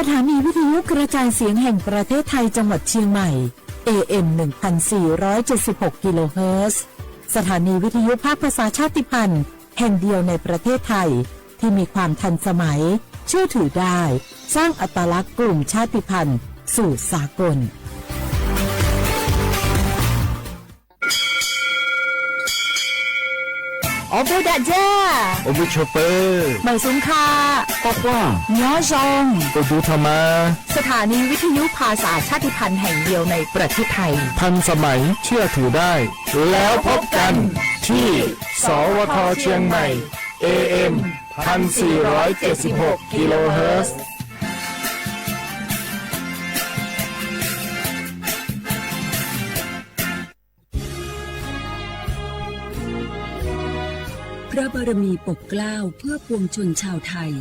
สถานีวิทยุกระจายเสียงแห่งประเทศไทยจังหวัดเชียงใหม่ เอ เอ็ม หนึ่งพันสี่ร้อยเจ็ดสิบหก กิโลเฮิรตซ์ สถานีวิทยุภาคภาษาชาติพันธุ์แห่งเดียวในประเทศไทย ที่มีความทันสมัย เชื่อถือได้ สร้างอัตลักษณ์กลุ่มชาติพันธุ์สู่สากล Ob peb dam ja, ob peb tshaj peb, mawm xov kha, qoj quaj, nyob zoo, ua du tha ma. สถานีวิทยุภาษาชาติพันธุ์แห่งเดียวในประเทศไทย ทันสมัย เชื่อถือได้ แล้วพบกันที่ สวท เชียงใหม่ เอ เอ็ม พันสี่ร้อยเจ็ดสิบหก กิโลเฮิรตซ์ พระบารมีปกเกล้าเพื่อปวงชนชาวไทย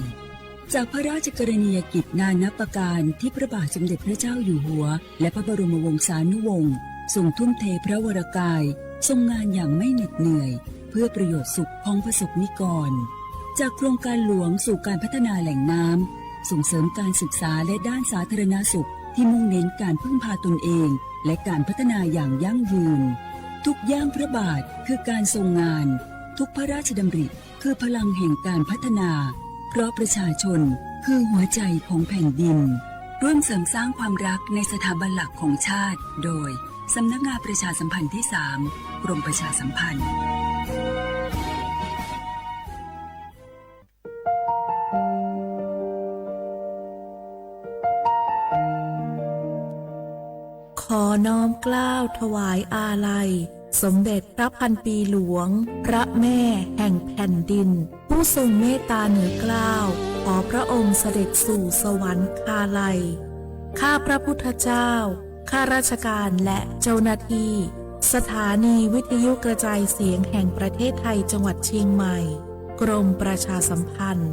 จากพระราชกรณียกิจนานับประการที่พระบาทสมเด็จพระเจ้าอยู่หัว และพระบรมวงศานุวงศ์ทรงทุ่มเทพระวรกาย ทรงงานอย่างไม่เหน็ดเหนื่อย เพื่อประโยชน์สุขของประสบนิกร จากโครงการหลวงสู่การพัฒนาแหล่งน้ำ ส่งเสริมการศึกษาและด้านสาธารณสุขที่มุ่งเน้นการพึ่งพาตนเอง และการพัฒนาอย่างยั่งยืน ทุกย่างพระบาทคือการทรงงาน ทุกพระราชดำริคือพลังแห่งการพัฒนา เพราะประชาชนคือหัวใจของแผ่นดิน ร่วมเสริมสร้างความรักในสถาบันหลักของชาติ โดย สำนักงานประชาสัมพันธ์ที่สาม กรมประชาสัมพันธ์ ขอน้อมเกล้าถวายอาลัย สมเด็จพระพันปีหลวง พระแม่แห่งแผ่นดิน ผู้ทรงเมตตาเหนือเกล้า ขอพระองค์เสด็จสู่สวรรคาลัย ข้าพระพุทธเจ้า ข้าราชการและเจ้าหน้าที่ สถานีวิทยุกระจายเสียงแห่งประเทศไทยจังหวัดเชียงใหม่ กรมประชาสัมพันธ์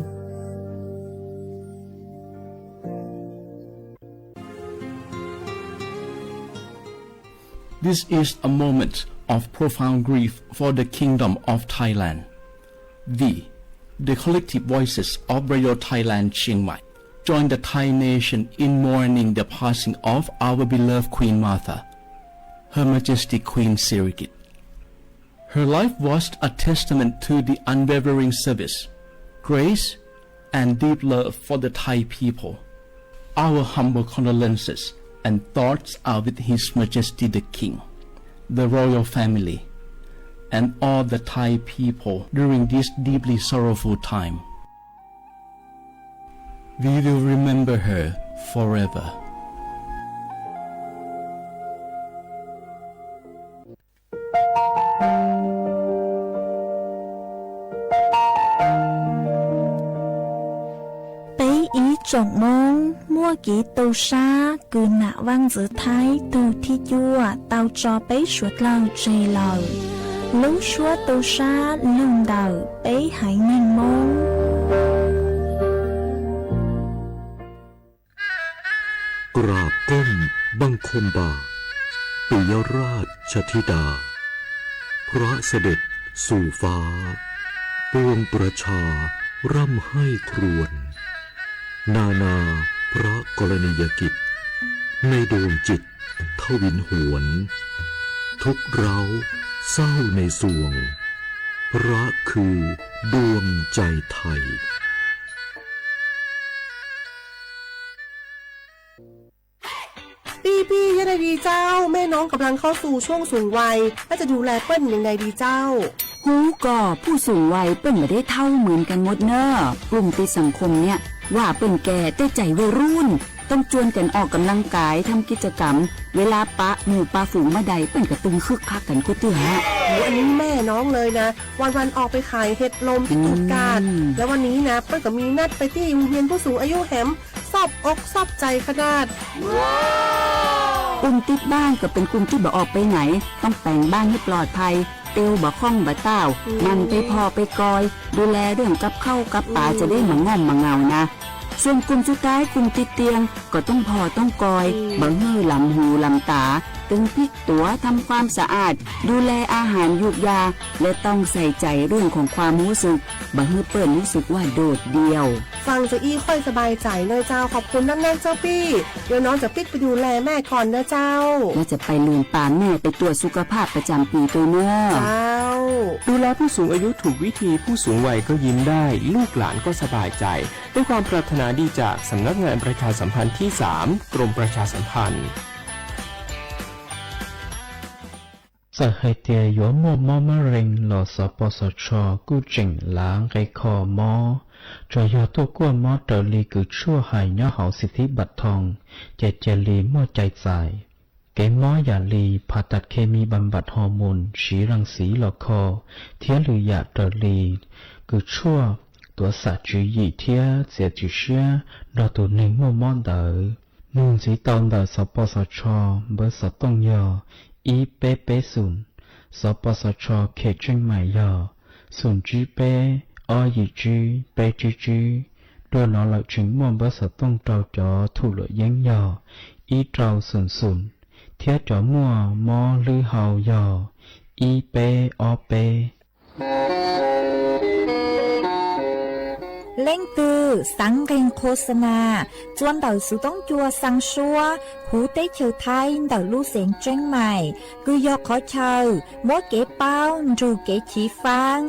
This is a moment of profound grief for the Kingdom of Thailand. We, the collective voices of Radio Thailand Chiang Mai, join the Thai nation in mourning the passing of our beloved Queen Mother, Her Majesty Queen Sirikit. Her life was a testament to the unwavering service, grace, and deep love for the Thai people. Our humble condolences and thoughts are with His Majesty the King, the royal family, and all the Thai people during this deeply sorrowful time. We will remember her forever. Peb ib tsoom Hmoob muaj kev tu sab kws nam vaj ntxwv Thaib tug thib cuaj tau tso peb suav dlawg tseg lawm. Lub suab tu sab lug ntawm peb haiv neeg Hmoob. กราบก้มบังคมบาท ปิยราชธิดา พระเสด็จสู่ฟ้า ปวงประชาร่ำไห้ครวญ นานาพระกรณียกิจ ในดวงจิตทวินหวน ทุกข์ร้าวเศร้าในสวง พระคือดวงใจไทย พี่ๆ ยังไงดีเจ้า แม่น้องกำลังเข้าสู่ช่วงสูงวัย แล้วจะดูแลเปิ้ลยังไงดีเจ้า Hub ko, phub xoom vais pej mam deb thaub mws kas mos na. Pum tij xas khom niaj, vam pej kem tej cais vais ruj, toj cuam kas os kam laj kais, tham kij ca kam, vej laj pab mus pab fum maj dais pej kas tw khwb khab kas kuj twg hab. อันนี้แม่น้องเลยนะ วันๆ ออกไปขายเห็ดลมที่จุดกาด แล้ววันนี้นะ เปิ้ลก็มีนัดไปที่โรงเรียนผู้สูงอายุแหม ซบอกซอบใจขนาด Pum tij baj kom peb kum tij baj os peb nais, toj peem baj neb ploj phais, tiv baj khoom baj tauj, mam peb phom peb koi, du le rwm kab khauj kab pas ca deb mas ngom mas ngaus na. Xwm kum tij taib kum tij tiag kom toj phom toj koi, baj hwj lam hu lam tav, เติมพริกตั๋ว ทำความสะอาด ดูแลอาหาร หยูกยา และต้องใส่ใจเรื่องของความรู้สึก บ่หื้อเปิ้นรู้สึกว่าโดดเดี่ยว ฟังเจ้าอี้ค่อยสบายใจหน่อยเจ้า ขอบคุณนักๆ เจ้าปี้ เดี๋ยวน้องจะปิ๊กไปดูแลแม่ก่อนนะเจ้า และจะไปลืมปาแม่ไปตรวจสุขภาพประจำปีด้วยเนอะ เจ้า ดูแลผู้สูงอายุถูกวิธี ผู้สูงวัยก็ยิ้มได้ ลูกหลานก็สบายใจ ด้วยความปรารถนาดีจากสำนักงานประชาสัมพันธ์ที่สาม กรมประชาสัมพันธ์ Txawm hais tias yuav muaj mob mab rees los xov pos xov tsho kuj tseem lav nqe kho mob, tsuas yog tuaj kuaj mob raws li kws tshuaj hais nyob hauv xim thib npam thoo, ces cia li muaj cai txais. Kev mob yam li phas tas khe mis npam npam hos moos siv ras xiv los kho, thiab lwm yam raws li kws tshuaj tuav xam tswv yim thiab txiav txim siab nrog tus neeg muaj mob ntawd. Nug ntxiv tau ntawm xov pos xov tsho npawb xov tooj yog ib peb peb xoom, xov pos xov tsho khem tseeb mais yog xoom tsib peb ob yim tsib peb tsib tsib. Dua no lawm tseem muaj npawb xov tooj rau cov thum luam yeeb yog ib rau xoom xoom, thiab cov muaj mob hlwb hau yog ib peb ob peb. Leej twg xaav nqeeg qhua xa nas txua ntawm xuv toob cua xaa suab huv teb chaws Thaib ntawm lub xeev Tseeb Mais, kws yog qhov chaw muab kev paub nrug kev chiv faab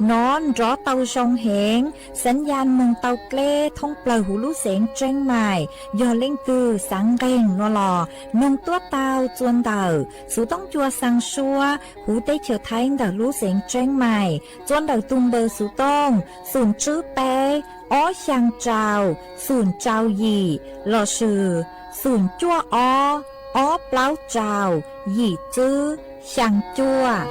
nov nrov tau zoo heev, xaav ya moog tau dleb thoob plawg huv lub xeev Tseeb Mais. Yog leej twg xaav nqeeg no los noog tuab tau txua ntawm xuv toob cua xaa suab huv teb chaws Thaib ntawm lub xeev Tseeb Mais txua ntawm tug npawb xuv tooj xoom tsib peb ob xyaa rau xoom rau yim lossis xoom cuaj ob ob plaub rau yim tsib xyaa cuaj.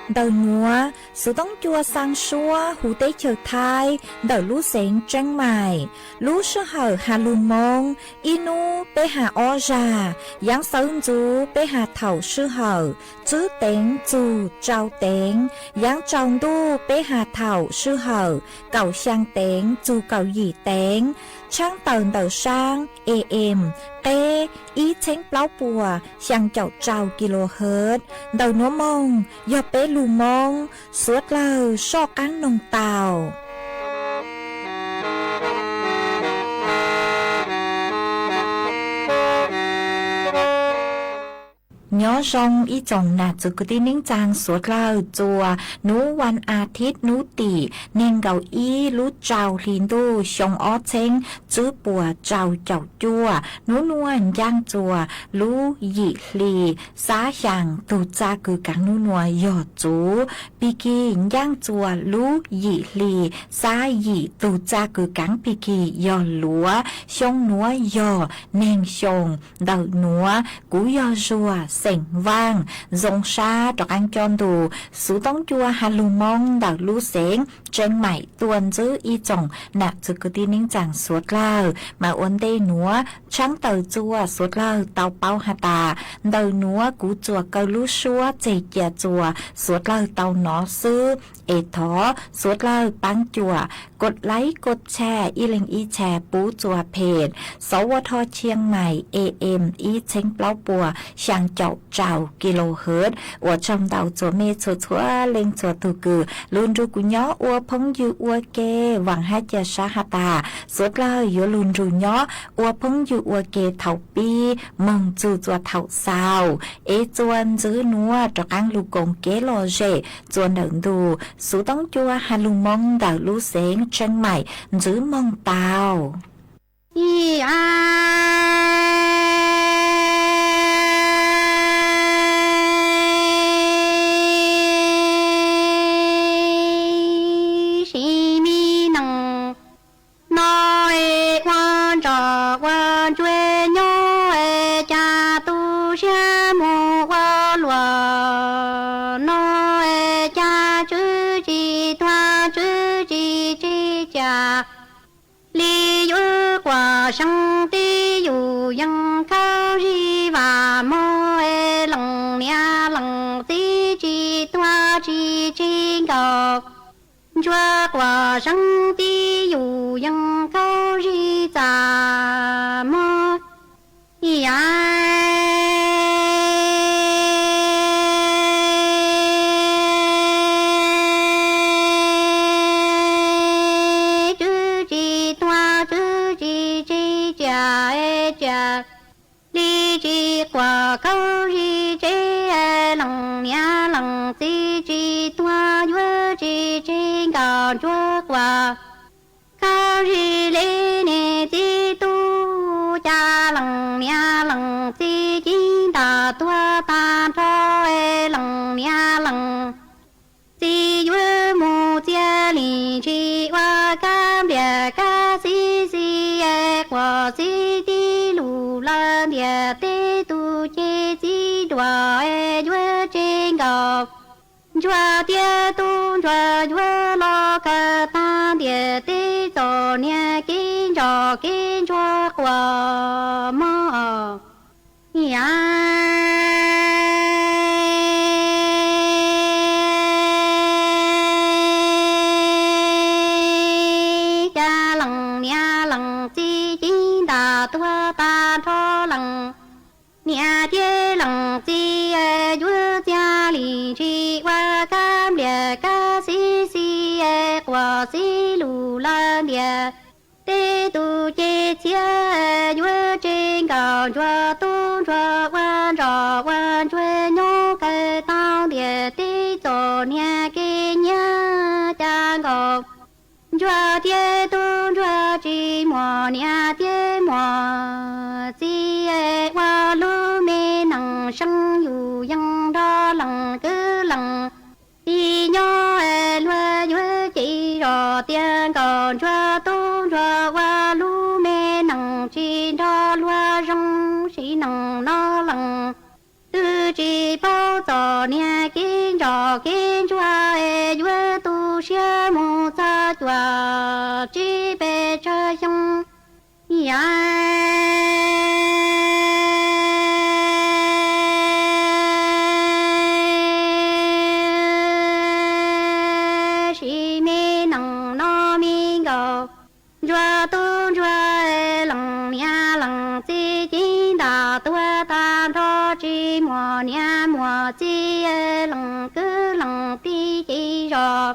Ntawm nuav, xuv toob cua xaa suab huv teb chaws Thaib ntawm lub xeev Tseeb Mais, lub sij hawm has lug Moob, ib nub peb has ob zag, yaav xawv ntxuv peb has thaum sij hawm tsib teev txug rau teev, yaav tsaus ntuj peb has thaum sij hawm kaum xyaa teev txug kaum yim teev, tshaab tawm ntawm saab A M qeb ib txheeb plaub puas xyaa caum rau kilohertz. Ntawm nuav moog yog peb lug Moob, suav dlawg soj qaab noog tau. Nyob zoo ib tsoom nam txwv kwv tij neej tsaa suav dlawg txua nub vas as thiv nub tim neeg nkaum ib lub rau hli ntuj xyoo ob txheeb tsib puas rau caum cuaj. Nub nuav ncaaj txua lub yim hli xab xyaa tug txaj kws kaav nub nuav yog txuv pig kig, ncaaj txua lub yim hli xab yim tug txaj kws kaav pig kig yog luav. Xyoo nuav yog neeg xyoo. Ntawm nuav kuv yog Zuag xeem Vaaj, zoo sab rov qaab coj ntu xuv toob cua has lug Moob ntawm lub xeev Tseeb Mais tuaj ntsib ib tsoom nam txwv kwv tij neej tsaa suav dlawg. Mas ua ntej nuav tshaab tawm txua suav dlawg tau paub has tas, ntawm nuav kuv txuas kaw lub suab txeg cia txua suav dlawg tau nov xwb. Es thov suav dlawg paab cuam kos laib kos tshaj ib leeg ib tshaj pub txua phem Sov Ua Dho Tshiab Mais A M ib txheeb plaub puas xyaa caum rau kilohertz. Ua tsaug ntau txhua mej txhua txhua leej txhua tug kws lug nrug kuv nyob ua phooj ywg ua ke. Vaam hab ca sab has tas, suav dlawg yuav lug nrug nyob ua phooj ywg ua ke thaum pib moog txug txua thaum xaus, es txua ntxiv nuav rov qaab lug koom kev lom zem txua ntawm ntu xuv toob cua has lug Moob ntawm lub xeev Tseeb Mais ntxiv moog tau. Ib a si mi neej no es ua ntsoj ua ntsuag nyob es cas tu siab mus ua luam no es cas tswv tsis tuag tswv tsis tsim txiaj li yuav quas seeb tib yus yeej khaub zig vam mog, lees niam lees txiv tsis tuag tsis tseg nkaus. Ntsuag quas seeb tib yus yeej khaub zig txaj mog. Yam tswb tsis tuag tswb tsis tseg tsiaj tsiaj li tsis quas khaub zig tseb, lees niam lees txiv tsis tuag yuav tsis tseg nkaus. Ntsuag quas khaub zig li niam txiv tub, cas lees niam lees txiv ceeb ntam tuag tag nrho, lees niam lees txiv yuav mus txia li ntshis ua kab nplias kab xib xis, quas xib tib lus lawm ntiaj teb tus ceg txiv duam yuav tseg nkaus. Ntsuag thiab tub ntsuag yuav los kawm tag ntiaj teb txom niag kev ntsos kev ntsuag quas mog. Yam cas lees niam lees txiv ceeb ntam tuag tag nrho, lees niam thiab lees txiv yuav txia li ntshis ua kab nplias kab xib xis, quas xib lus lawm ntiaj teb tus ceg txiv yuav tseg nkaus. Ntsuag tub ntsuag ua ntsoj ua ntsuag nyob kawm tau ntiaj teb txom niag kev nyiam cas nkaus. Ntsuag thiab tub ntsuag tsis muaj niam thiab muaj txiv, ua lub me neej seeb yus yeej nrog lees kwv lees tij nyob, luag yuav cem zog tias nkaus. Ntsuag tub ntsuag ua lub me neej tsis nrog luag zoo, sim neej no lees twb tsis paub txom niag kev ntsos kev ntsuag, yuav tu siab mus txog cuaj tsib peb tsawg xyoo. Yam sim me neej no me nkaus, ntsuag tub ntsuag lees niam lees txiv ceeb ntam tuag tag nrho, tsis muaj niam muaj txiv, lees kwv lees tij cem zog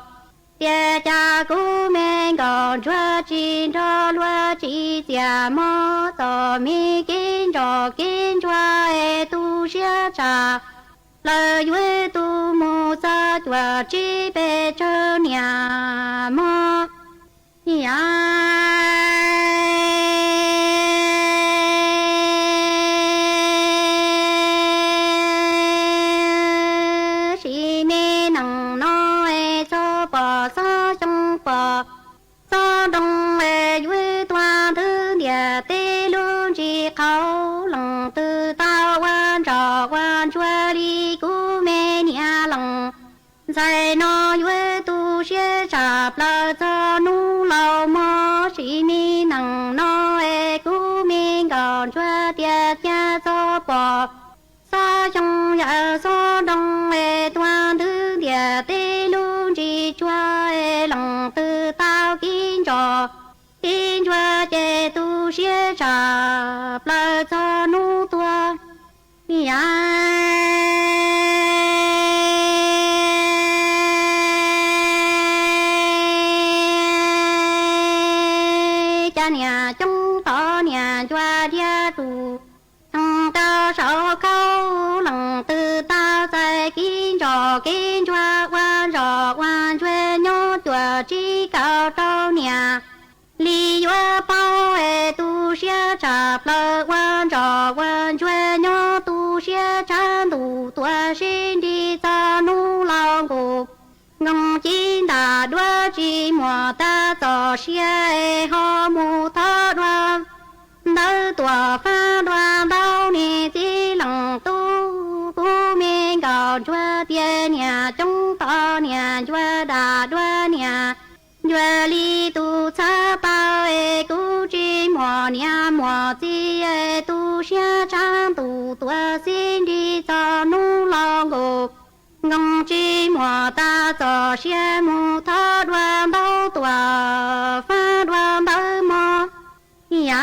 tias cas kuv me nkaus ntsuag tsis nrog luag tsis txias mog. Txom me kev ntsos kev ntsuag tu siab tshaj plaws, yuav tu mus txog cuaj tsib peb tsawg niam mog. Yam sim me neej no txhob pom xob xyoo pom xob nroo, yuav tuag ntwg ntiaj teb lub ntsis qhauv. Lees twg tau ua ntsoj ua ntsuag li kuv me niam lees ntxhais no, yuav tu siab tshaj plaws txog hnub laus mog. Sim me neej no kuv me nkaus ntsuag tias cas txhob pom xob xyoo yawm xob nroo, tuag ntwg ntiaj teb lub ntsis tsuag. Lees twg tau kev ntsos kev ntsuag ces tu siab tshaj plaws txog hnub tuag. Yam cas niam coob tod niam ncua dhia tus, tau saum khau. Lees twg tau txais kev ntsos kev ntsuag ua ntsoj ua ntsuag nyob cuaj tsib kaum rau niam li yuav paub, tu siab tshaj plaws ua ntsoj ua ntsuag nyob tu siab tshav ntuj tuaj sib nrig txog hnub laus nkaus. Nkoos ci ntam duab tsis muaj tag txoj sia, ho mus thov dua ntawv tuam fab dua ntau niam txiv leej tub. Kuv me nkaus ntsuag tias niam coob tod niam ncua dam dua niam ncua li tus txhab tau, es kuv tsis muaj niam muaj muam txiv, tu siab tshaj ntuj tuav xib nrig txog hnub los nkaus nkoos tsis muaj tas txoj sia mus thov dua ntaub tuaj fab dua npawb mog. Yam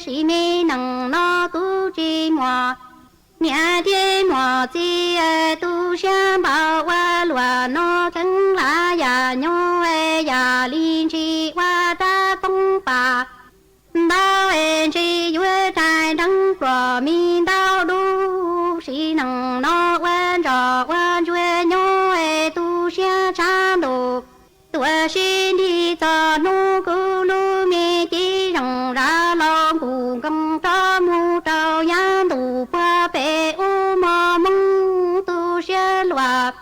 sim me neej no kuv tsis muaj niam thiab muaj txiv, tu siab npaum ua luaj no kheev lam yam nyob yam li ntshis ua rab toog pam ntau es ntshis yuav rais nreeb pluas me ntau dub. Sim neej no ua ntsoj ua ntsuag nyob es tu siab tshaj ntuj tuav xib nrig txog hnub kuv lub me cev zeej zam los nkuj nkoos rov mus rau yav ntuj puag pem ub mos moog tu siab luaj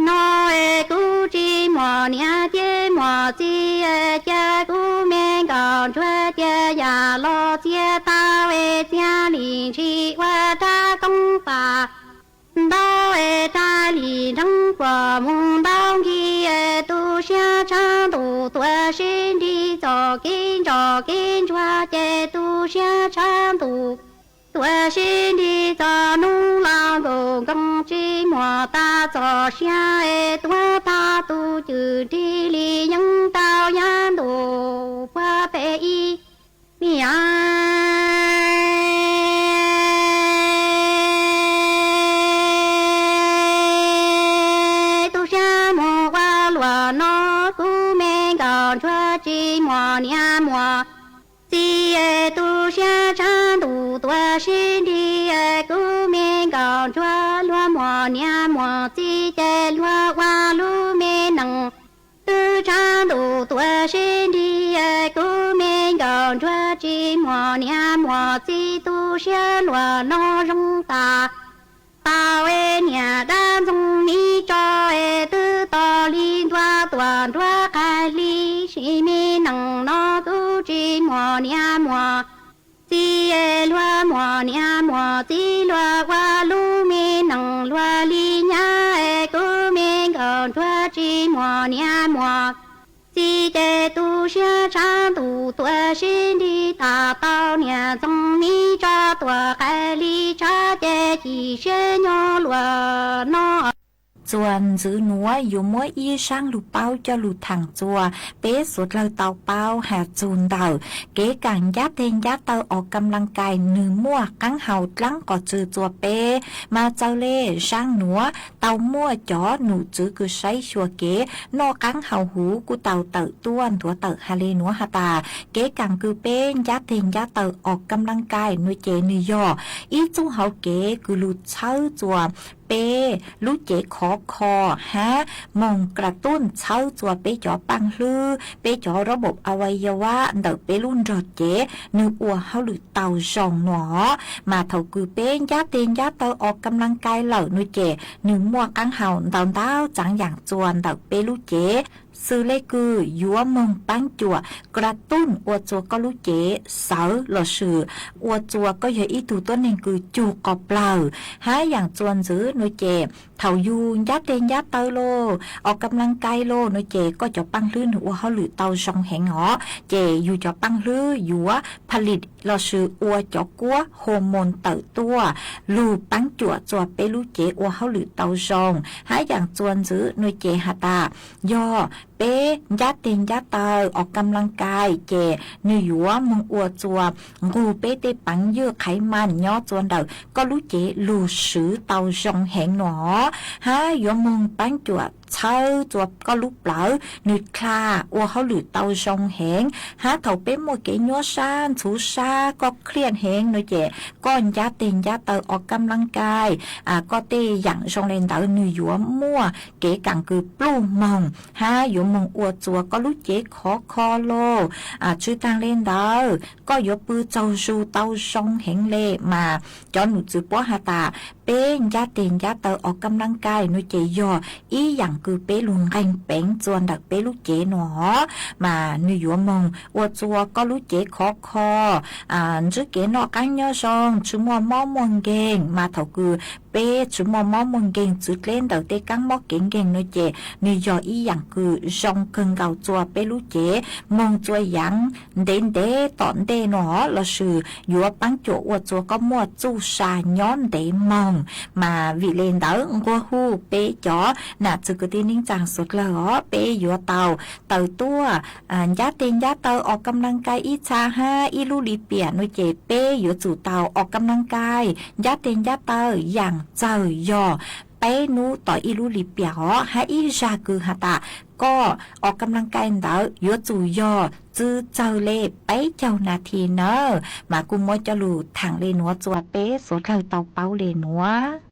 no es kuv tsis muaj niam thiab muaj txiv, cia kuv me nkauj ntsuag cia yam los txiav tau es txiav li ntshis ua rab toog pam ntau es rais li nreeb pluas mus ntau nkig, tu siab tshaj ntuj tuav xib nrig txoj kev ntsoj kev ntsuag ces tu siab tshaj ntuj tuav xib nrig txog hnub los nkaus nkoos tsis muaj tas txoj sia es tuav tag tus cwj nrig li yeej tau yav ntuj puag pem ib me yam tu siab mus ua luaj no kuv me nkauj ntsuag tsis muaj niam muaj txiv, tu siab tshaj ntuj tuav xib nrig kuv me nkauj ntsuag luag muaj niam muaj txiv ces luag ua lub me neej twb tshaj ntuj tuav xib nrig kuv me nkauj ntsuag tsis muaj niam muaj txiv tu siab luaj no zoo tas tau es niam dab ntxoog mi tso es twb tos li ntua tuaj nruab qab hli sim me neej no kuv tsis muaj niam muaj txiv, luag muaj niam muaj txiv luag ua lub me neej luag li nyab es kuv me nkauj ntsuag tsis muaj niam muaj txiv ces tu siab tshaj ntuj tuav xib nrig tas tau niam ntxoog mi tso tuaj qab hli tshav ces chim siab nyob luaj no. Txuas ntxiv nuav yuav muab ib zaaj lug paub coj lug thaam txuas peb suav dlawg tau paub has txug ntawm kev kaam ncab teg ncab taw os kam laas kais nwg muaj qaab hau dlaab qos tsw txuas peb. Mas txawm le zaaj nuav tau muaj cov num tswv kws saib xyuas kev noj qaab hau huv kuj tau tawm tuaj nthuav tawm has le nuav has tas kev kaam kws peb ncab teg ncab taw os kam laas kais nuav ces nwg yog ib txuj hauv kev kws lug txhawb txuas peb lub cev khov kho hab moog kra tuj txhawb txuas peb cov paaj hlwb, peb cov rab npaum a vai ya vab ntawm peb lub nrog cev nwg ua hauj lwm tau zoo nuav. Mas thaum kws peb ncab teg ncab taw os kam laas kais lawm nuav ces nwg muaj qaab hau ntau ntau txaav yaam txuas ntawm peb lub cev, xws le kws yuav moog paab cuam kra tuj ua txuas koj lub cev xawv lossis ua txuas koj yog ib tug tuab neeg kws cug qos plawg hab yaam txuas ntxiv nuav ces thaum yug ncab teg ncab taw los os kam laas kais los nuav ces koj cov paaj hlwb nwg ua hauj lwm tau zoo heev os, ces yug cov paaj hlwb yuav pha lis lossis ua cov kuab hoo moos tawm tuaj lug paab cuam txuas peb lub cev ua hauj lwm tau zoo. Hab yaam txuas ntxiv nuav ces has tas yog peb ncab teg ncab taw os kam laas kais ces nwg yuav moog ua txuas nqug peb tej peev ywj qhaiv mas nyob txuas ntawm koj lub cev lug swv tau zoo heev nuav, hab yuav moog paab cuam txhawb txuas koj lub plawv nwg dlha ua hauj lwm tau zoo heev. Hab thaum peb muaj kev nyuaj sab ntxhuv sab koj khliaj heev nuav ces koj ncab teg ncab taw os kam laas kais, koj tej yaam zoo le ntawd nwg yuav muaj kev kaam kws pluj moog hab yuav moog ua txuas koj lub cev khov kho los. Tsi taag le ntawd koj yuav pw tsaug zug tau zoo heev le. Mas cov num tswv puab has tas peb ncab teg ncab taw os kam laas kais nuav ces yog ib yaam kws peb lug nqeeg peev txuas ntawm peb lub cev nuav. Mas nwg yuav moog ua txuas koj lub cev khov kho, ntsib kev noj qaab nyob zoo, tsi muaj mob muaj nkeeg. Mas thaum kws peb tsis muaj mob muaj nkeeg txwv dleb ntawm tej kaab mob kev nkeeg no ces nws yog ib yaam kws zoo kawg nkaus txua peb lub cev moog txua yaav ntev ntev tom ntej no lossis yuav paab cuam ua txua koj muaj txuj sa nyob ntev moog. Mas vim le ntawd nquag hu peb cov nam txiv kwv tij neej tsaa suav dlawg os, peb yuav tau taws tuaj ncab teg ncab taw os kam laj kais ib txha hab ib lub lim piam no ces peb yuav tsum tau os kam laj kais ncab teg ncab taw yaam txawg yog peb nub tom ib lub lim piam os, hab ib zag kws has tas koj os kam laj kais ntawd yuav tsum yog txwv txawg le peb caug nas this nawb. Mas kuj muab coj lug thaam le nuav txua peb suav dlawg tau paub le nuav.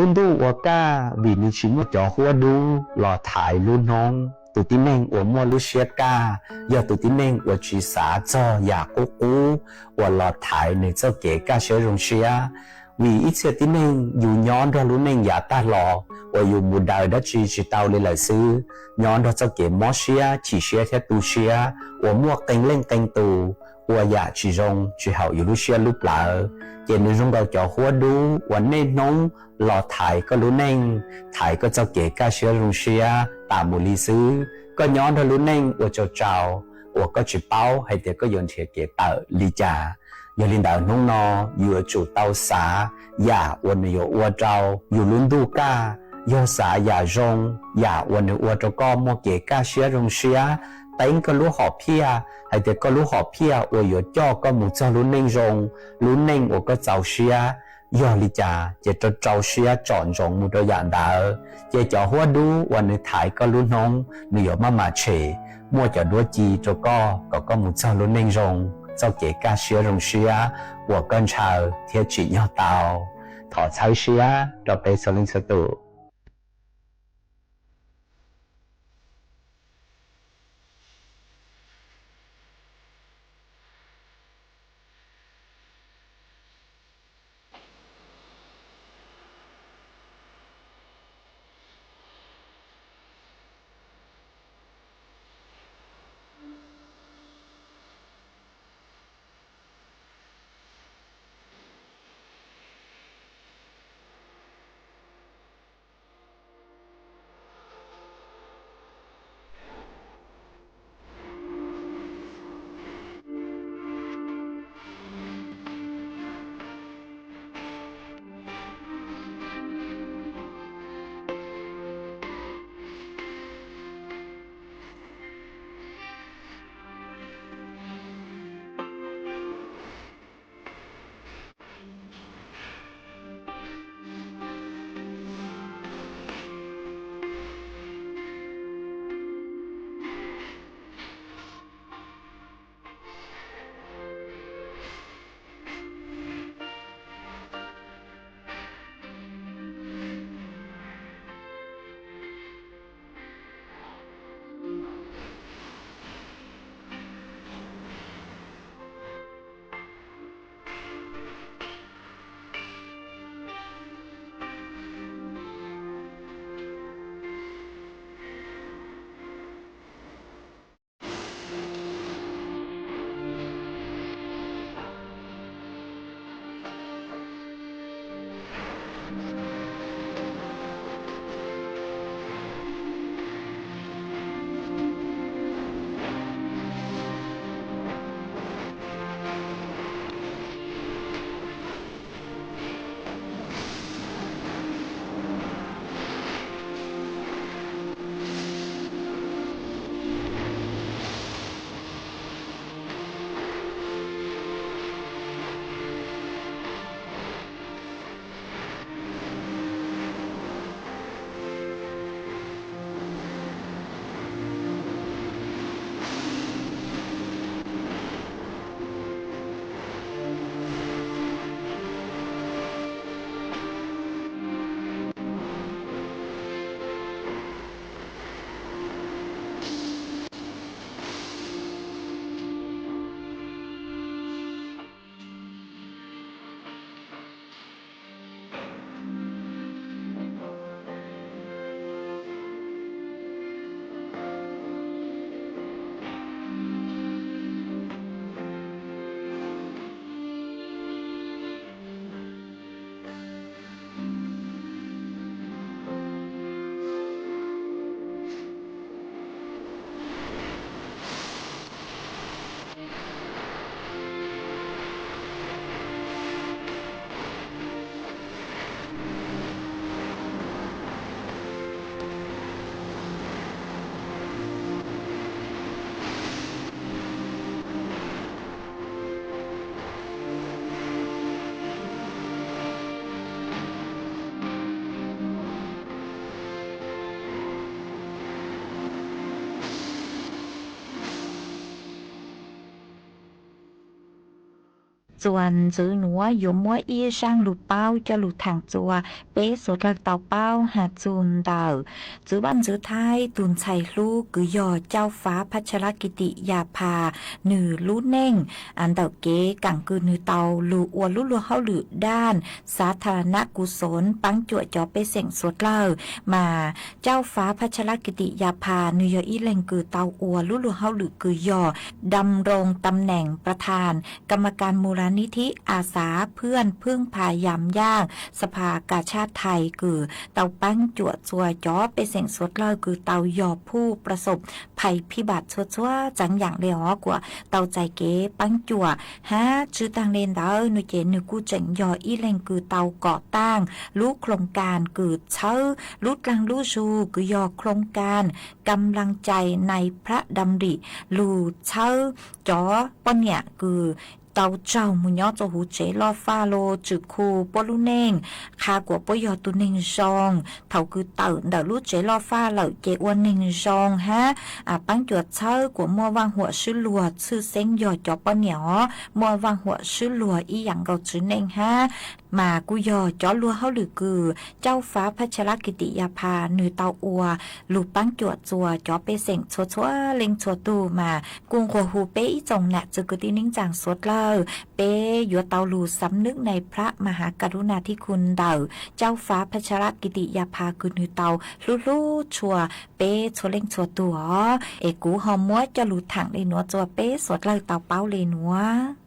Lub ntuj ua kaj vim nws tsis muaj cov huab dub los thaiv lub hnub. Tus tib neeg uas muaj lub siab kaj yog tus tib neeg uas tsis xav txog yam qub qub uas los thaiv nws txoj kev kaj siab zoo siab. Vim ib txhia tib neeg yus nyob nrog lub neej yav tag los uas yus mus daws dab tsi tsis tau li lawm xwb, nyob nrog txoj kev mob siab, chim siab thiab tu siab uas muaj qee leej qee tus ua yam tsis zoo tsis haum yus lub siab lub plawv, ces nws zoo nkaus cov huab dub uas niaj hnub los thaiv koj lub neej, thaiv koj txoj kev kaj siab zoo siab tas mus li xwb. Koj nyob nrog lub neej ua tsau tsau uas koj tsis paub hais tias koj yuav nrhiav kev tawm li cas. Yog li ntawd hnub no yus yuav tsum tau xav yam uas nws yuav ua rau yus lub ntuj kaj. Yog xav yam zoo, yam uas nws ua rau koj muaj kev kaj siab zoo siab, teeb koj lub hom phiaj hais tias koj lub hom phiaj uas yuav coj koj mus txog lub neej zoo, lub neej uas koj txaus siab. Yog li cas ces rau rau siab tsom ntsoov mus rau yam ntawd, ces cov huab dub uas nws thaiv koj lub hnub nws yuav maj mam tshem, muaj cov duab ci rau koj kom koj mus txog lub neej zoo, txoj kev kaj siab zoo siab uas koj ntshaw thiab tsim nyog tau. Thov txhawb siab rau peb txhua leej txhua tus. Txuas ntxiv nuav yuav muab ib zaaj lug paub coj lug thaam txug peb suav dlawg tau paub has txug ntawm txwv vaaj ntxwv Thaib tug ntxhais hlub kws yog Cauj Fav Phab Tshaj Lab Kis Tim Yas Phas, nwg lub neej ntawm kev kaam kws nwg tau lug ua lub luag hauj lwm daaj xav tha ra nab kuv xoov paab cuam cov pej xeem suav dlawg. Mas Cauj Fav Phab Tshaj Lab Kis Tim Yas Phas nwg yog ib leeg kws tau ua lub luag hauj lwm kws yog ดำรงตำแหน่งประธานกรรมการ มูลนิธิอาสาเพื่อนพึ่งพายามยากสภากาชาดไทย kws tau paab cuam txug cov pej xeem suav dlawg kws tau yog ผู้ประสบภัยพิบัติ txhua txhua tsav yaam le hov kuas tau txais kev paab cuam hab tsw taag le ntawd nuav ces nwg kuj tseem yog ib leeg kws tau kom taaj lub โครงการ kws txhawb lub dlaag lub zug kws yog โครงการกำลังใจในพระดำริ lug txhawb cov poj niam kws tau tsaug moog nyob rua huv tsev loj faj lug tswm khu puab lub neej, qha kuas puab yog tug neeg zoo. Thaus kws tawm ntawm lub tsev loj faj lawm ces ua neeg zoo hab paab cuam txhawb kuas muaj vaaj huam swb luag, tshwj xeeb yog cov poj niam hov muaj vaaj huam swb luag ib yaam nkaus tsev neeg hab. Mas kuj yog cov luag hauj lwm kws Cauj Fav Phab Tshaj Lab Kis Tim Yas Phas nwg tau ua lug paab cuam txug cov pej xeem txhua txhua leej txhua tug. Mas kuj nqua hu peb ib tsoom nam txiv kwv tij neej tsaa suav dlawg, peb yuav tau lug สำนึกในพระมหากรุณาธิคุณ ntawm Cauj Fav Phab Tshaj Lab Kis Tim Yas Phas kws nwg tau hlub hlub tshua peb txhua leej txhua tug os. Es kuv ho muab coj lug thaam le nuav rua peb suav dlawg tau paub le nuav.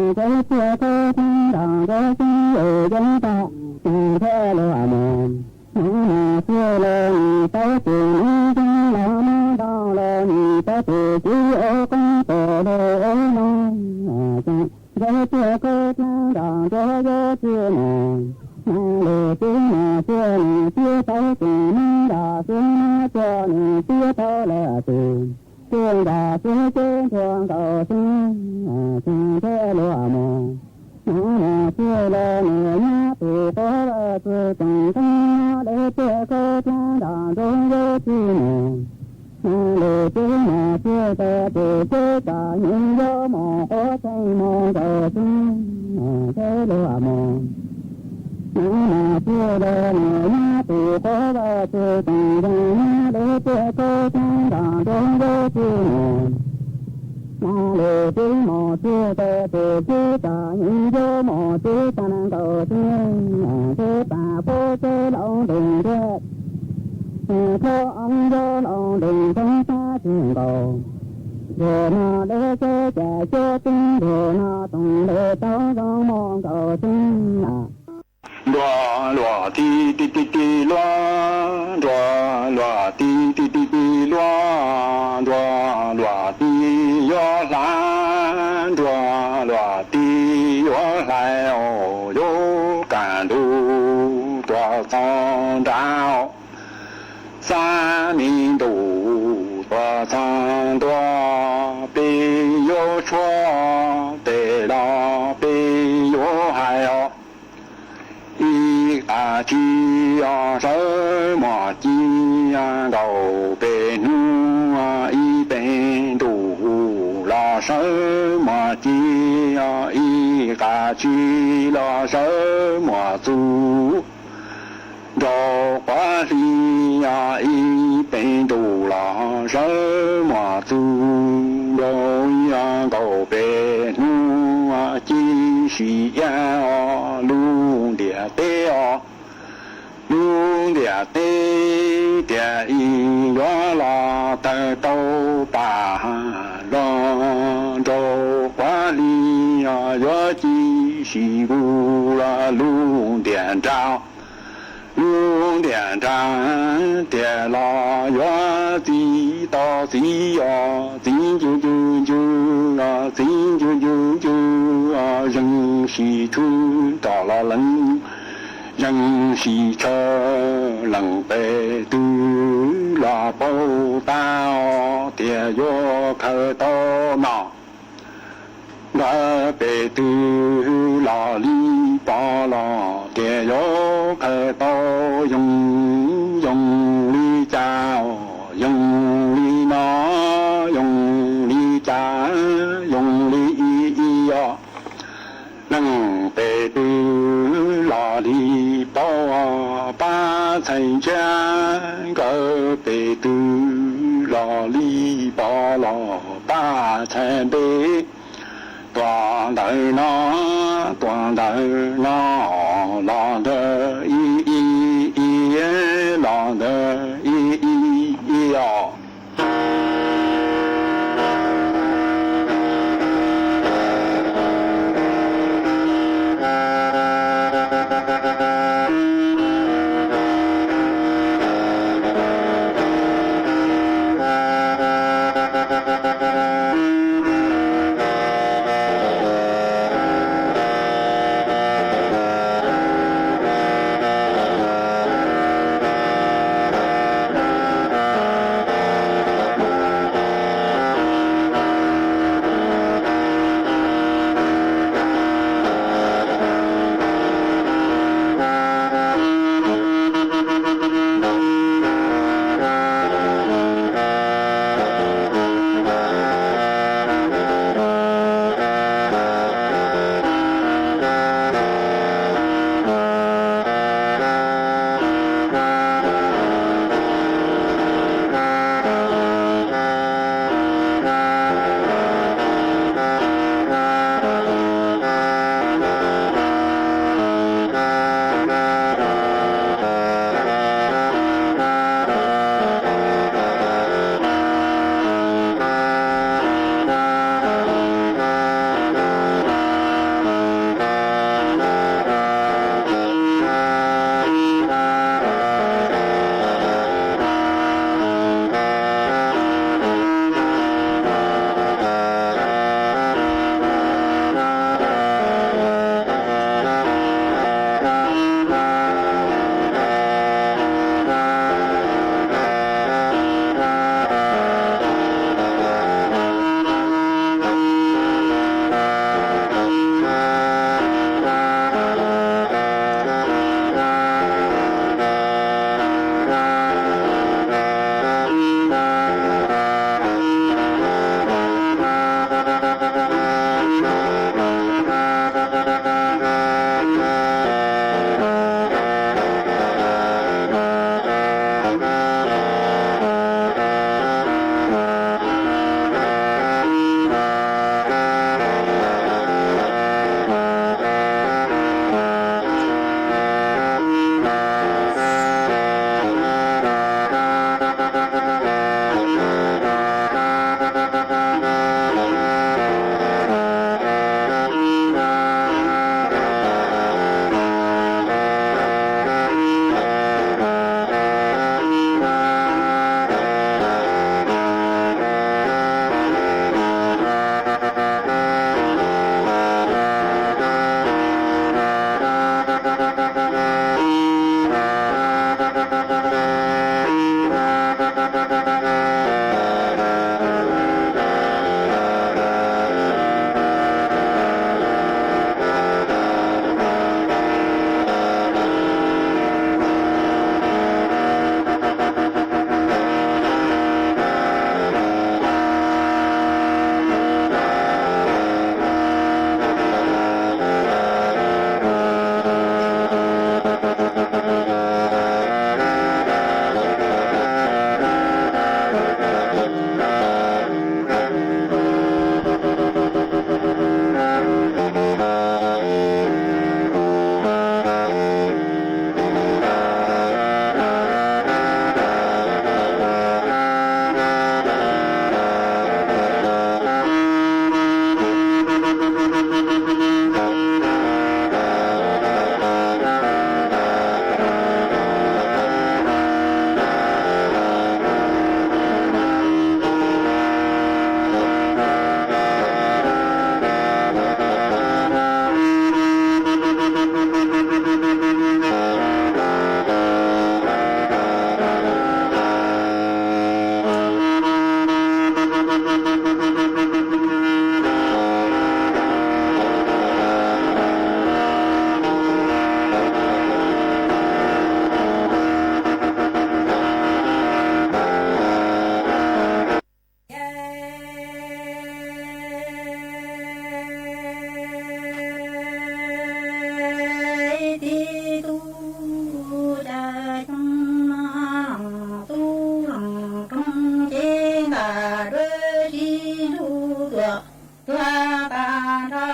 Teb tiaj khaub dlaab nrog nruab xyoob yawg yeeb tag, nrhiav luag mus. Nov mos txwj los nws tau tus nub zoo los muab nrau los nws tau tus txiv ua koob tus lug ua noog. Teb tiaj khaub dlaab nrog nruab yuav txwj mus, mas lug tib mos txwj nws tib tau tus nub nrog xwb, nub txwj nws tib tau lawm tus txwj nrog xwb, ces nrhiav nkaus xwb, ces nrhiav luag mus. Nov mos txwj los nws nyab tus quab vaj txwv toom nqeeb, nov lug tiaj khaub dlaab nrog nruab yuav txwj mus. Nov lug tib mos txwj tau tus txiv txom nyem yuav mus quav txheej mus nkaus xwb, nrhiav luag mus. Nov mos txwj los nws nyab tus quab vaj txwv toom yees, nov lug tiaj khaub dlaab nrog nruab yuav txwj mus. Nov lug tib mos txwj tau tus txiv txom nyem yuav mus txiv tag nkaus xwb, txiv tag puab txwv laus ntees ntiag, thaub oob yuav laus ntees ntxoov sab tsis nkaus. Ntuag no deb seb cas cuab tib ntuag no toom le tau zoo mus nkaus xwb. Nruas luam ti ti ti ti luab, nruas luam ti ti ti ti luab, nruas luam ti yuav hlais, nruas luam ti yuav hlais os, yuav kaj ntug tuaj txog nrad. Xab me ntuj tuaj txog ntua, peb yuav tshuab tes los peb yuav hais os. Ib qab tsib os sawv mos ci nkaus peb hnub, ib peb ntuj los sawv mos ci, ib qab tsib los sawv mos txug nraum quav hli, ib peb ntuj los sawv mos txug nraum nkaus peb hnub, ci si iab os lub ntiaj teb os. Lub ntiaj teb tias ib yuav los tawg tau pam los nraum quav hli, yuav ci si nkaus lub ntiaj nrag. Lub ntiaj nrag tias los yuav txiv to txiv os, txiv ncu ncu ncu, txiv ncu ncu ncu, zeeg si tshwm rov los lees, zeeg si tshav lees pem twg los paub tag os tias yuav khaws tau no. Nkawd pem twg los li pom los tias yuav khaws tau, yoo yoo li cas, yoo li no, yoo li cas, yoo li ib ib os. Leej pem twg los li pom pab txhais ntsab, nkawd pem twg los li pom los pab txhais npe. Tuam ntawm no, tuam ntawm no, los ntawm ib ib ib, los ntawm ib ib ib os. tag nrho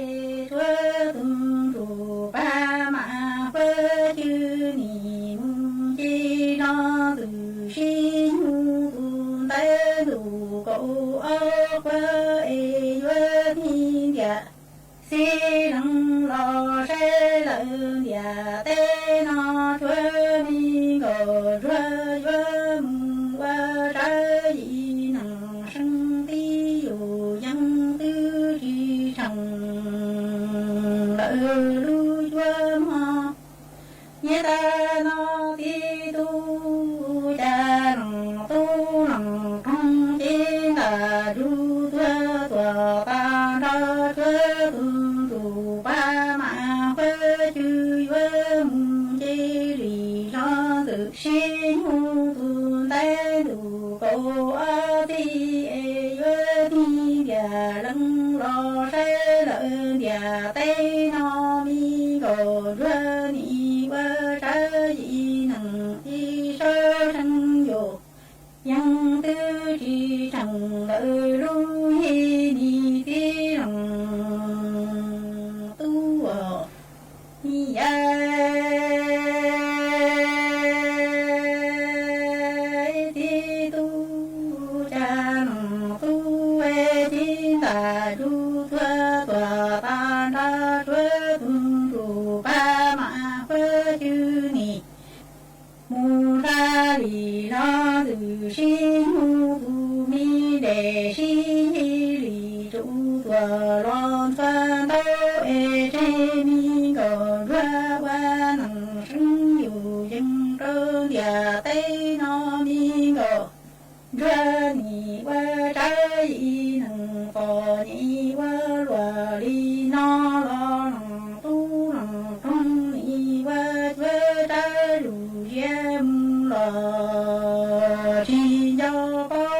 es tshuav tus ntsuj plig mas huab cwj nim mus nce zog ntxwm sib nyoog tus ntaiv ntuj kaum ob qhuav es yuav hnyiab ntiag. Xib leej los saib lawm ntiaj teb no tshuav me nkauj ntsuag yuav mus ua tsav yim neeg seeb tib yus yeej twb tsis tsheej lawm lub cuab mog. Nyob tag no tib tug cas leej tub leej roog cev ntaj ntsug tuag tuag tag nrho tshuav tus ntsuj plig mas huab cwj yuav mus nce li zog ntxwm sib nyoog tus ntaiv ntuj kaum ob txhiab es yuav hnyiab ntiag. Leej los saib lawm ntiaj teb no me nkauj ntsuag nim ua tsav yim neeg ib sab seeb yus yeej twb tsis tsheej lawm lub yim nim tib leej tub yim tib tug cas leej tub cev ntaj ntsug tuag tuag tag nrho tshuav tus ntsuj plig mas huab cwj nim mus nrad li zog ntxwm sib nyoog tus me dej sib yig li tsuj tuag los ntxhua ntau es tseg me nkauj ntsuag ua neeg seeb yus yeej rau ntiaj teb no me nkauj ntsuag nim ua tsav yim neeg poj niam ua luaj li no los leej tub leej roog nim ua cuab tsav zuj zus mus los tsis nco qab.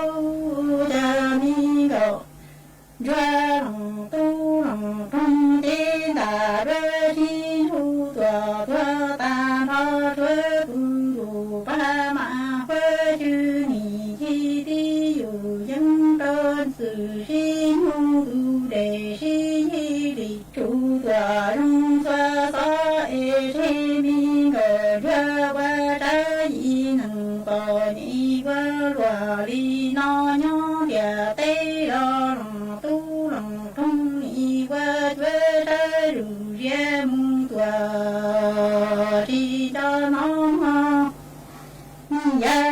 Cas me nkauj ntsuag leej tub leej roog cev ntaj ntsug sib ntsug tuag tuag tag nrho tshuav tus ntsuj plig mas huab cwj nim ncig tib yus yeej rau ntxwm sib nyoog tus dej sib yig li tsuj tuag zoo ntxhua xov es tseg me nkauj ntsuag ua tsav yim neeg poj niam ua luaj li no nyob ntiaj teb los leej tub leej roog nim ua cuab tsav zuj zus mus tuaj tsis nco no mog. Yam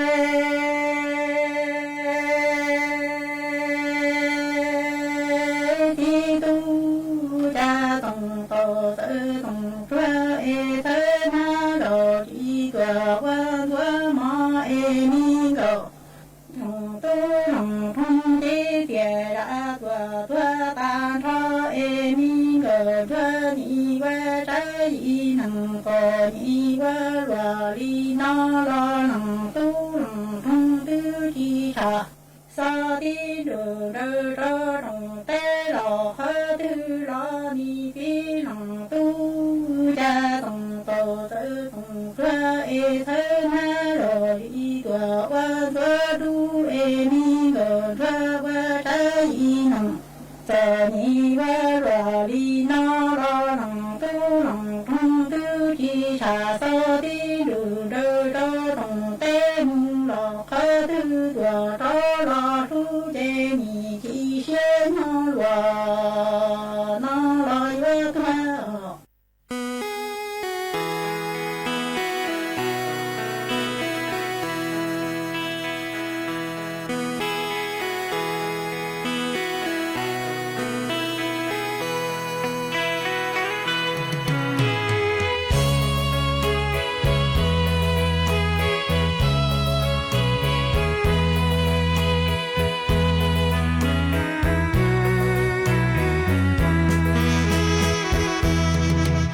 tib tug cas txoos tau txawv txoos tsuag es txhawb hnab los tsis tuaj ua ntxuav mov es me nkauj leej tub leej roog cev tiaj zam tuaj tuag tag nrho es me nkauj ntsuag nim ua tsav yim neeg poj niam ua luaj li no los leej tub leej roog twb tsis tshua xov tib nrug nraws rau rooj teb los qhov twg los nim tib leej tub cas txoos tau txawv txoos tsuag es txhawb hnab los tsis tuaj ua ntxuav dub es me nkauj ntsuag ua tsav yim neeg poj niam ua luaj li no los leej tub leej roog twb tsis tshua xov tib nrug nraws rau rooj teb mus los qhov twg tuaj rov los hlub ces nim chim siab nyob luaj no los yuav tuag.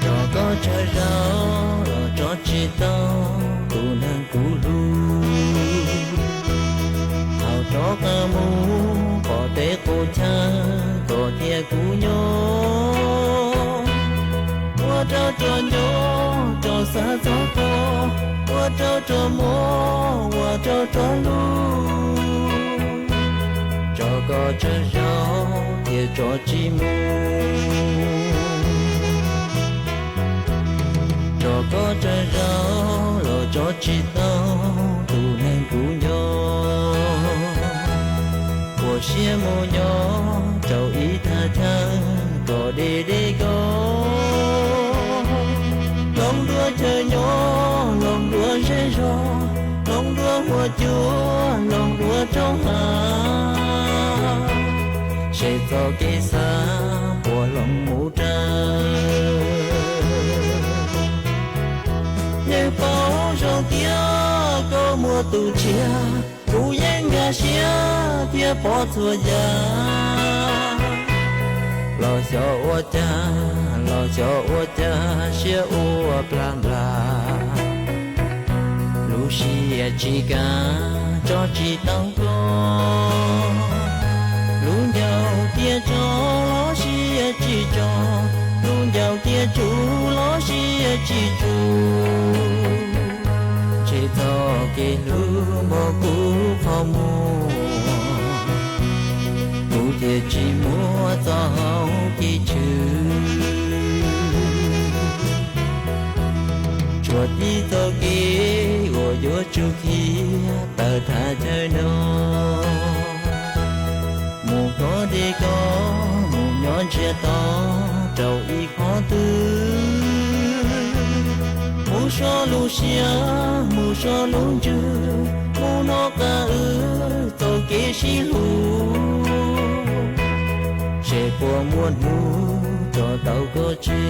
Tso koj tsawg zaus los tso tsis tau tus neeg kuv hlub. Thaum rov qab mus pom tej qub chaw koj thiab kuv nyob. Ua rau tsuas nco, tsuas xav txog koj, ua rau tsuas muaj, ua rau tsuas hlub. Tso Koj tsaug zog thiaj tso tsis mus, rau koj tsaug zog los tso tsis tau tus neeg kuv nco. Ua siab mus nyob rau ib thaj chaw kom deb deb koj, hloov dua chaw nyob, hloov dua zej zog, hloov dua huab cua, hloov dua rau hav, seb txoj kev xav puas hloov mus raws. Yeej paub zoo tias koj muaj tus tshiab, kuv yeej nkag siab thiab pom txhua yam. Los xyov ua cas, los xyov ua cas siab ua plag nplas, lub siab tsis kam tso tsis tau koj. Lub ncauj tias tso los siab tsis tso, lub ncauj tias tsum los siab tsis tsum. Ntshe txoj kev hlub npog kuv qhov muag, kuv thiaj tsis muaj txoj hau kev chwv. Tsuas tib txoj kev uas yuav tsum khiav tawm thaj chaw no, mus koj deb koj, mus nyob ntsiag to rau ib qhov twg, mus so lub siab, mus so lub ntsws, mus noj qab wb txoj kev sib hlub, seb puas muaj hnub tso tau koj tseg.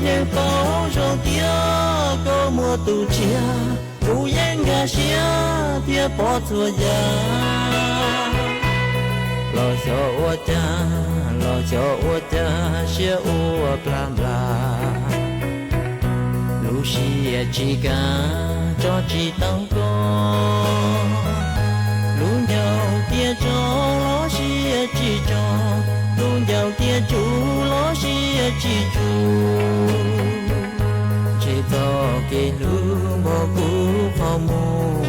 Yeej paub zoo tias koj muaj tus tshiab, kuv yeej nkag siab thiab pom txhua yam. Los xyov ua cas, los xyov ua cas siab ua plag nplas, lub siab tsis kam tso tsis tau koj. Lub ncauj tias tso los siab tsis tso, lub ncauj tias tsum los siab tsis tsum. Ntshe txoj kev hlub npog kuv qhov muag,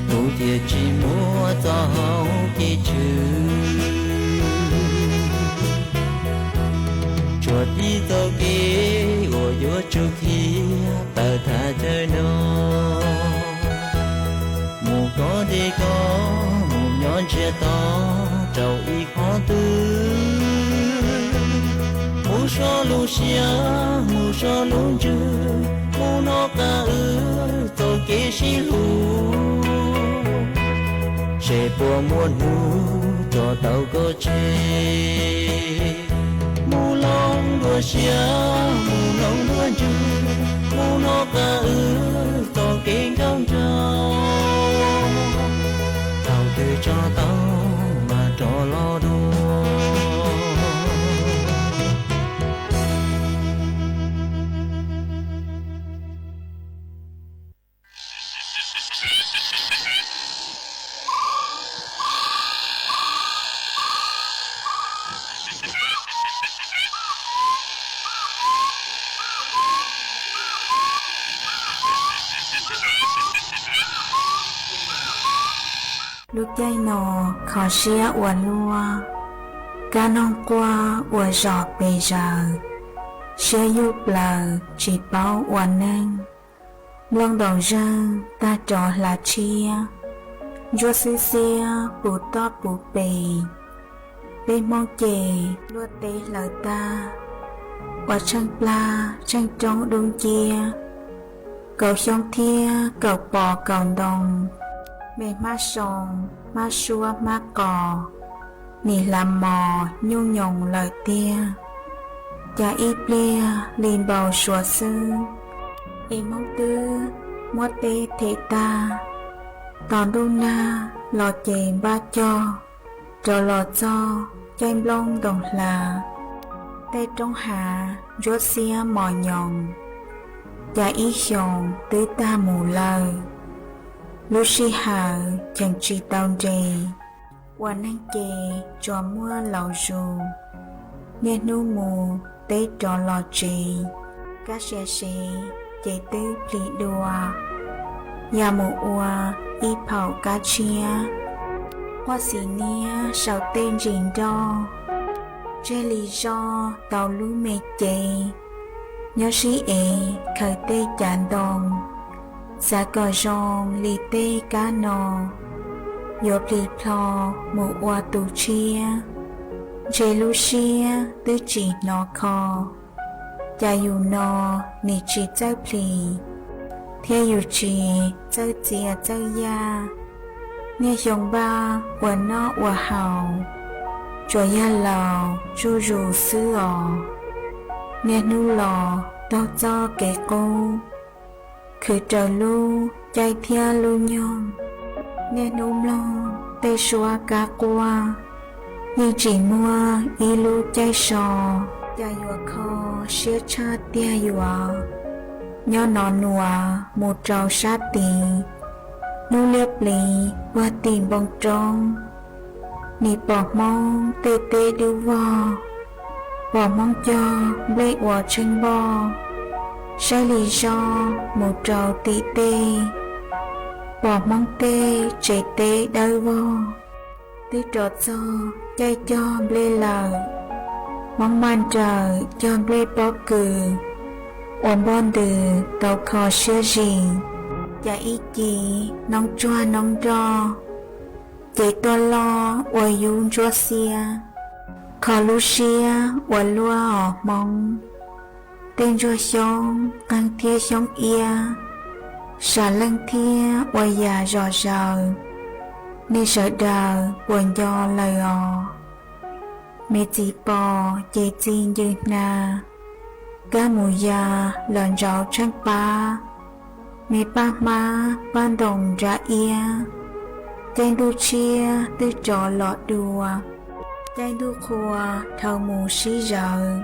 kuv thiaj tsis muaj txoj hau kev chwv. Tsuas tib txoj kev uas yuav tsum khiav tawm thaj chaw no, mus koj deb koj, mus nyob ntsiag to rau ib qhov twg, mus so lub siab, mus so lub ntsws, mus noj qab wb txoj kev sib hlub, seb puas muaj hnub tso tau koj tseg. Mus hloov dua siab, mus hloov dua ntsws, mus noj qab wb txoj kev nkauj nraug, thaum twg tso tau mas rov los dua. Lub caij no kho siab ua luaj, kab noog quaj ua zom pes zaws, siab yuj plaws tsis paub ua neej. Nplooj ntoos zeeg tag rov hla tshiab, ntsuab xwb xiab puv toj puv pes. Peb Hmoob ces luaj teb hlawv tag, ua tsheej plag tsheej roob dub nciab, kaum xyoob thiab kaum pos kaum ntoo, me hmab soo, hmab suab hmab qos, nim hla mos nyuj nyoos lawm tiag. Cas ib pliag li npau suav xwb, es Hmoob twb muab teb them tag. Tos ntuj nag los ces npaj cog, rov los txog caij nplooj ntoos hlav, tej roob hav ntsuab xiab mos nyoos, cas ib xyoos twb tag mus lawm. Lub sij hawm cheem tsis tau nres, ua neeg ces tsuas muaj laus zus. Niaj hnub mus teb rov los tsev, kab sia sev ces twb plhis dua, ya mus ua ib phaum kab tshiab, quaj xis niab saum tej ntsis nroj, tseg li zoj tau lub me cev, nyob sib ev khaws tej cav ntoo, xav kom zoo li tej kab no, yuav plhis plho mus ua tus tshiab, ntshe lub siab twb tsis hnov kho, cas yus no nim tsis txawj plhis, thiab yus tsis txawj txia txawj yaj. Niaj xyoo npaj ua noj ua haus, tsuas yog laus zuj zus xwb os. Niaj hnub los taug txoj kev qub, khwv raws lub caij thiab lub nyoog. Niaj hnub mloog tej suab kab quaj, yeej tsis muaj ib lub caij so, cas yuav kho siab tshaj tiag yuav. Nyob no nuav mus rau sab tid, hnub liab pliv puag tim npoo roob, nim pom Hmoob tej teb dub vog, pom Hmoob cog nplej ua tsheej npoj, saib li zoj mus rau tim tej, pom Hmoob tej tsev teb dawb vog, twb rov txog caij cog nplej lawm. Hmoob maj nrawm cog nplej pob kws, ua npoj ntws tau kho siab zis, cas ib ci noob tsuag noob nroj, cev tuaj loj ua yub ntsuab xiab, kho lub siab ua luaj os Hmoob. Tej ntsuag xyoob qeeg thiab xyoob iab, sam leej thiab ua yam zom zaws, nej sawv daws puas nco lawm os? Me txiv pos ces txi ncw hna, kab mus ya los ntsauv tsheej pab, me paj hmab paj ntoos nra iab, caij ntuj tshiab twb rov los dua, caij ntuj qhua dhau mus sib zawv,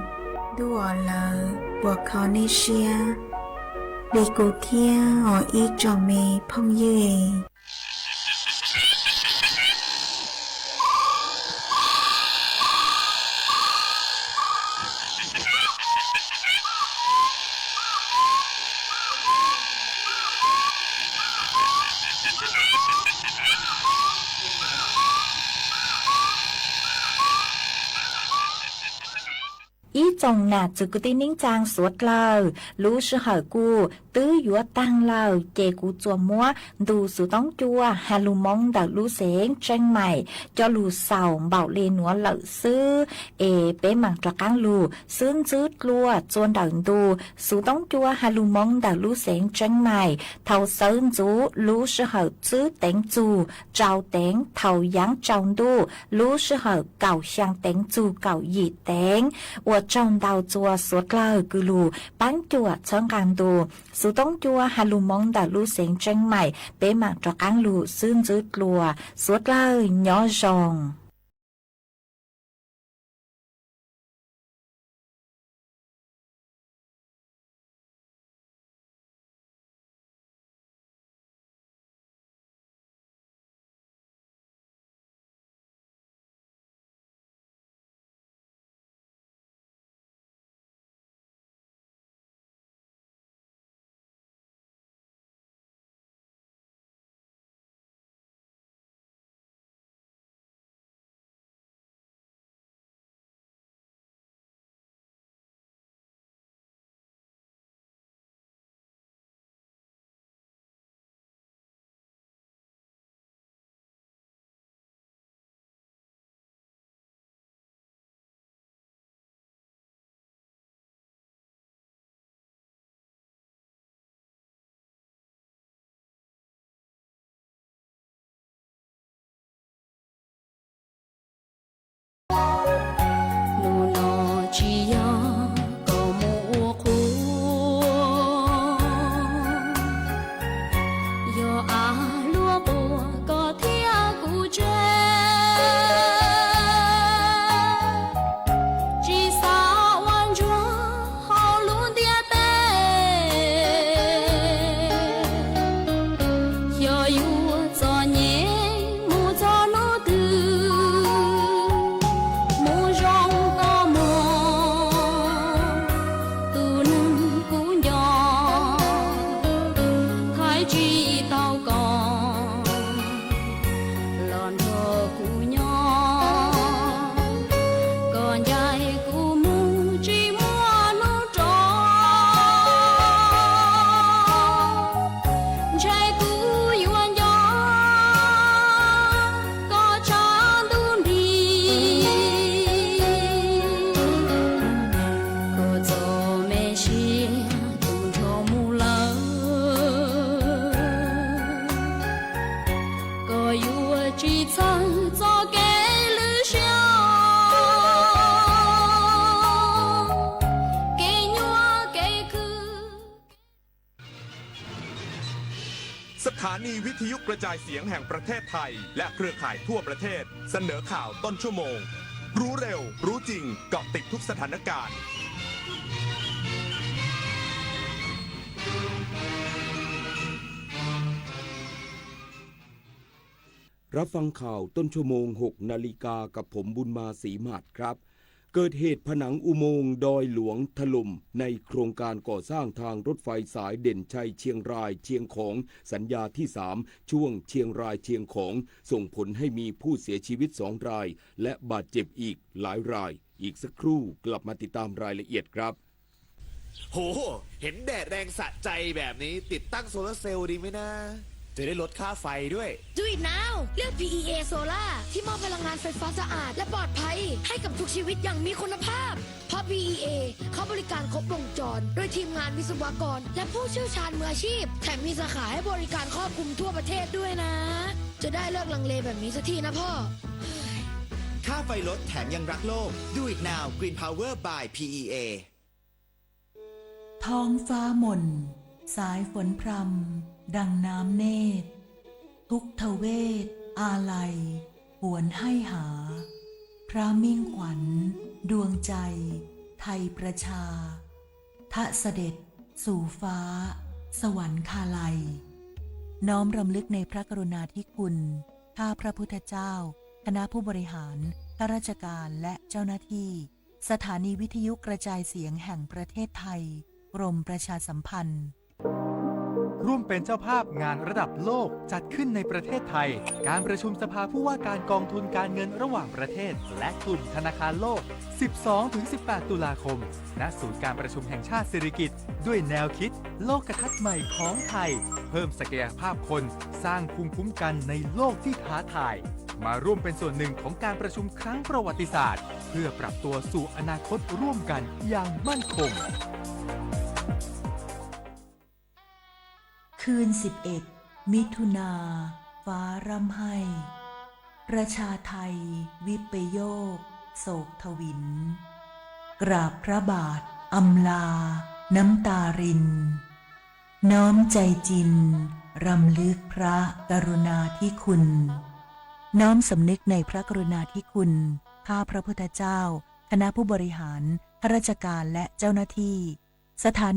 ntuj os lawv puas kho nej siab li kuv thiab os ib tsoom me phooj ywg? Ib tsoom nam txiv kwv tij neej tsaa suav dlawg, lub sij hawm kuj twb yuav taag lawm ces kuv tsuas muab ntu xuv toob cua Has Lug Moov ntawm lub xeev Tseeb Mais coj lug xaus npaum le nuav lawm xwb, es peb maam rov qaab lug xwb ntxwb dlua txuas ntawm ntu xuv toob cua Has Lug Moov ntawm lub xeev Tseeb Mais thaus xawb ntxuv lub sij hawm tsib teev txug rau teev thaus yaav tsaus ntuj lub sij hawm kaum xyaa teev txug kaum yim teev. Ua tsaug ntau txuas suav dlawg kws lug paab cuam txhawb nqaa ntu xuv toob cua Has Lug Moov ntawm lub xeev Tseeb Mais, peb maam rov qaab lug xwb ntxwb dlua, suav dlawg nyob zoo. Tsis txhawj txoj kev lwj siab, kev nyuaj kev khwb. สถานีวิทยุกระจายเสียงแห่งประเทศไทยและเครือข่ายทั่วประเทศเสนอข่าวต้นชั่วโมง รู้เร็ว รู้จริง เกาะติดทุกสถานการณ์ รับฟังข่าวต้นชั่วโมง หกนาฬิกา กับผมบุญมา ศรีหมาดครับ เกิดเหตุผนังอุโมงค์ดอยหลวงถล่มในโครงการก่อสร้างทางรถไฟสายเด่นชัยเชียงรายเชียงของสัญญาที่สาม ช่วงเชียงรายเชียงของ ส่งผลให้มีผู้เสียชีวิตสองราย และบาดเจ็บอีกหลายราย อีกสักครู่กลับมาติดตามรายละเอียดครับ โห เห็นแดดแรงสะใจแบบนี้ ติดตั้งโซลาร์เซลล์ดีไหมนะ จะได้ลดค่าไฟด้วย Do it now เลือก พี อี เอ Solar ที่มอบพลังงานไฟฟ้าสะอาดและปลอดภัยให้กับทุกชีวิตอย่างมีคุณภาพ เพราะ พี อี เอ เขาบริการครบวงจร โดยทีมงานวิศวกร และผู้เชี่ยวชาญมืออาชีพ แถมมีสาขาให้บริการครอบคลุมทั่วประเทศด้วยนะ จะได้เลิกลังเลแบบนี้สักทีนะพ่อ ค่าไฟลดแถมยังรักโลก Do it now Green Power by พี อี เอ ท้องฟ้ามน สายฝนพรำ ดังน้ำเนตร ทุกทเวท อาลัย หวนให้หา พระมิ่งขวัญ ดวงใจ ไทยประชา ทะเสด็จ สู่ฟ้า สวรรคาลัย น้อมรำลึกในพระกรุณาธิคุณ ข้าพระพุทธเจ้า คณะผู้บริหาร ข้าราชการ และเจ้าหน้าที่ สถานีวิทยุกระจายเสียงแห่งประเทศไทย กรมประชาสัมพันธ์ ร่วมเป็นเจ้าภาพงานระดับโลกจัดขึ้นในประเทศไทย การประชุมสภาผู้ว่าการกองทุนการเงินระหว่างประเทศ และกลุ่มธนาคารโลก สิบสองถึงสิบแปด ตุลาคม ณ ศูนย์การประชุมแห่งชาติสิริกิติ์ ด้วยแนวคิดโลกทัศน์ใหม่ของไทย เพิ่มศักยภาพคน สร้างภูมิคุ้มกันในโลกที่ท้าทาย มาร่วมเป็นส่วนหนึ่งของการประชุมครั้งประวัติศาสตร์ เพื่อปรับตัวสู่อนาคตร่วมกันอย่างมั่นคง คืนสิบเอ็ด มิถุนา ฟ้าร่ำไห้ ประชาไทย วิปโยค โศกถวิล กราบพระบาท อำลา น้ำตาริน น้อมใจจริง รำลึกพระกรุณาธิคุณ น้อมสำนึกในพระกรุณาธิคุณ ข้าพระพุทธเจ้า คณะผู้บริหาร ข้าราชการ และเจ้าหน้าที่ สถา